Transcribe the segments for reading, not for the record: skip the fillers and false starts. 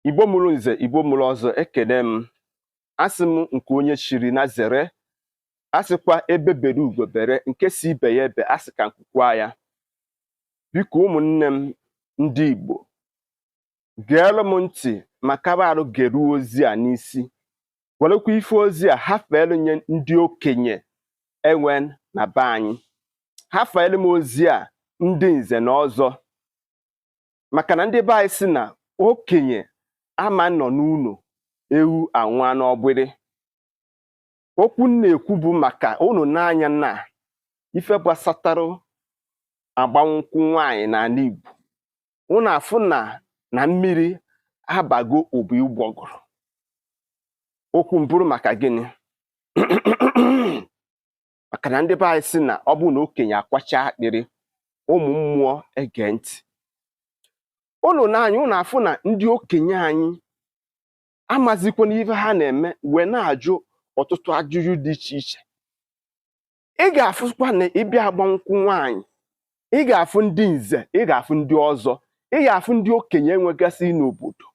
Igbo mụrụ nze, Igbo mụrụ ọzọ, ekene m. Asị m nke onye chiri na zere. Asịkwa ebe bere ugo bere, nke si ibe ya ebe, asị ka nkukwa ya. Biko ụmụnne m ndị Igbo, geelu m ntị ma kaba arụ geruo ozi a n'isi, werekwa ife ozi a hafeelu nye ndị okenye enwe na be anyị, hafeelu m ozi a ndị nze na ọzọ, maka na ndị be anyị sị na okenye ama nọ n'ụlọ ewu anwụọ n'ọgbịrị. Okwu m na-ekwu bụ maka unu n'anya na ife gbasatara agbamnkwụ nwaanyị n'ala Igbo. Unu afụ na mmiri abago obi ụgbọgụrụ. Okwu m bụrụ maka gịnị? Maka na ndị be anyị sị na ọ bụrụ na okenye akwacha akpịrị, ụmụ mmụọ ege ntị. Unu n'anya unu afụ na ndị okenye anyị amazikwa n'ife ha na-eme, wee na-ajụ ọtụtụ ajụjụ dị iche iche. Ị ga-afụkwa na ịbịa agba nkwụ nwaanyị, ị ga-afụ ndị nze, ị ga-afụ ndị ọzọ, ị ga-afụ ndị okenye enwegasị n'obodo.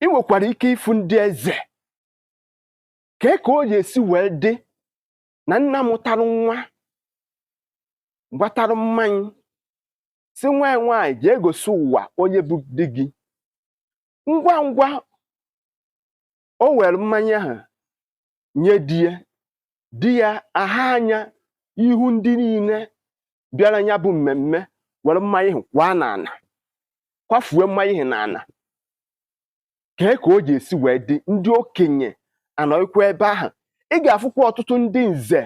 Ị nwekwara ike ịfụ ndị eze. Kee ka o ji esi wee dị na nna mụtara nwa gbatara mmanya si nwa ya nwaanyị jee gosi ụwa onye bụ di gị? Ngwa ngwa o were mmanya ahụ nye di ya, di ya aha anya ihu ndị niile bịara ya bụ mmemme, were mmanya ahụ kwaa n'ala, kwafue mmanya ahụ n'ala. Kee ka o ji esi wee dị ndị okenye anọghịkwa ebe ahụ? Ị ga-afụkwa ọtụtụ ndị nze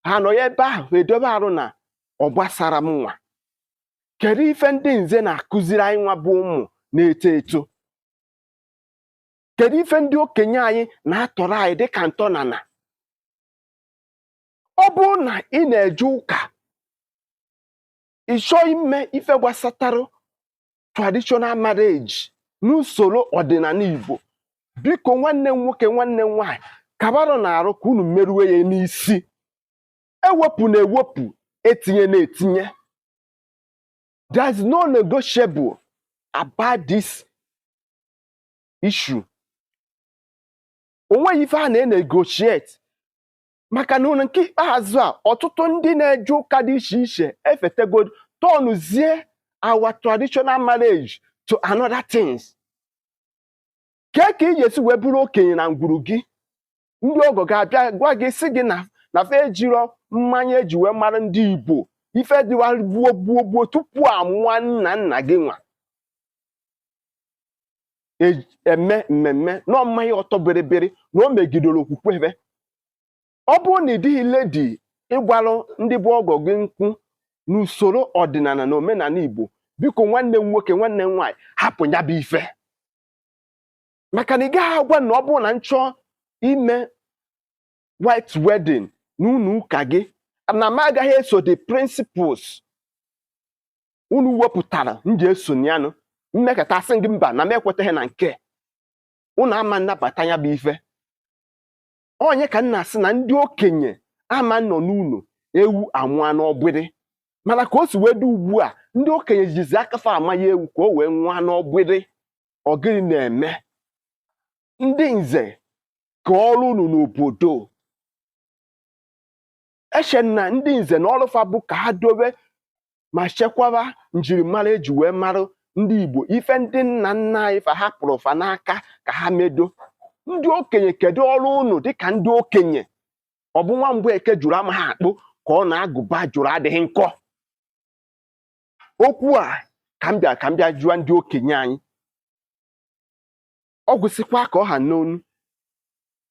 ha anọghị ebe ahụ, ha edobe arụ na ọ gbasara m nwa. Kedu ife ndị nze na-akụziri anyị nwa bụ ụmụ na-eto eto? Kedu ife ndị okenye anyị na-atọrọ anyị dịka ntọnala? Ọ bụrụ na ị na-eje ụka, ị chọọ ime ife gbasatara traditional marriage n'usoro ọdịnala Igbo, biko nwanne m nwoke, nwanne m nwaanyị, kabarụ na-arụ ka unu merue ya n'isi. Ewepụ na ewepụ, etinye na etinye. There is no negotiable about this issue. O nweghị ife a na-negotiate, maka na ụlọ nke ikpeazụ a, ọtụtụ ndị na-eje ụka dị iche iche efetego tọnụzie our traditional marriage to another things. Kee ka ị ga-esi wee bụrụ okenye na ngwuru gị, ndị ọgọ ga-abịa gwa gị sị gị na fa ejiro mmanya eji wee mara ndị Igbo, ife dịwa gbuo gbuo gbuo tupu amụọ nna nna gị nwa, eme mmemme nọ mmanya ọtọ bịrịbịrị na o megidere okwukwe ebe? Ọ bụrụ na ị dịghị ready ịgwarụ ndị bụ ọgọ gị nkwụ n'usoro ọdịnala na omenala Igbo, biko nwanne m nwoke, nwanne m nwaanyị, hapụ ya bụ ife, maka na ị gaghị agwa na ọ bụrụ na m chọọ ime white wedding n'ụlọ ụka gị, na m agaghị eso the principles unu wepụtara m ji eso ya. Nụ mmekọta asị gị mba, na m ekwetaghị na nke unu ama nnabata ya bụ ife. Onye ka m na-asị na ndị okenye ama nọ n'ụlọ ewu amụọ n'ọgbịrị, mana ka o si wee dị ugbu a, ndị okenye jizi akafa amanya ewu ka o wee nwụọ n'ọgbịrị. Ọ gịnị na-eme? Ndị nze, ka ọrụ unu n'obodo eche na ndị nze na ọrụfa bụ ka ha dobe ma chekwaba njirimara eji wee mara ndị Igbo, ife ndị nna nna anyị fa hapụrụ fa n'aka ka ha medo. Ndị okenye, kedu ọrụ unu dịka ndị okenye? Ọ bụ nwa mgbe eke jụrụ amaghị akpụ ka ọ na-agụba jụrụ adịghị nkọ. Okwu a ka m bịa jụọ ndị okenye anyị. Ọ gwụsịkwa ka ọ ha n'onu.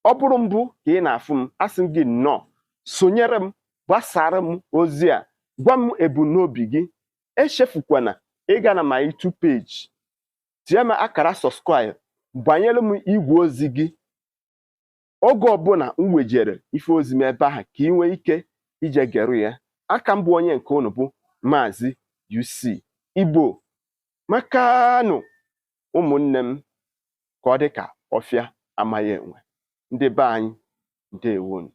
Ọ bụrụ mbụ ka ị na-afụ m, asị m gị nnọọ, sonyere m, gbasara m ozi a, gwa m ebumnobi gị. Echefukwana ịga na my YouTube page, tinye m akara subscribe, gbanyere m igwe ozi gị. Oge ọbụla m wejere ife ozi m ebe ahụ, ka ị nwee ike ije geru ya. Aka m bụ onye nke unu bụ Maazị UC Igbo. Makanụ ụmụnne m, ka ọ dị ka ọfịa amaghị enwe. Ndị be anyị, ndewonu.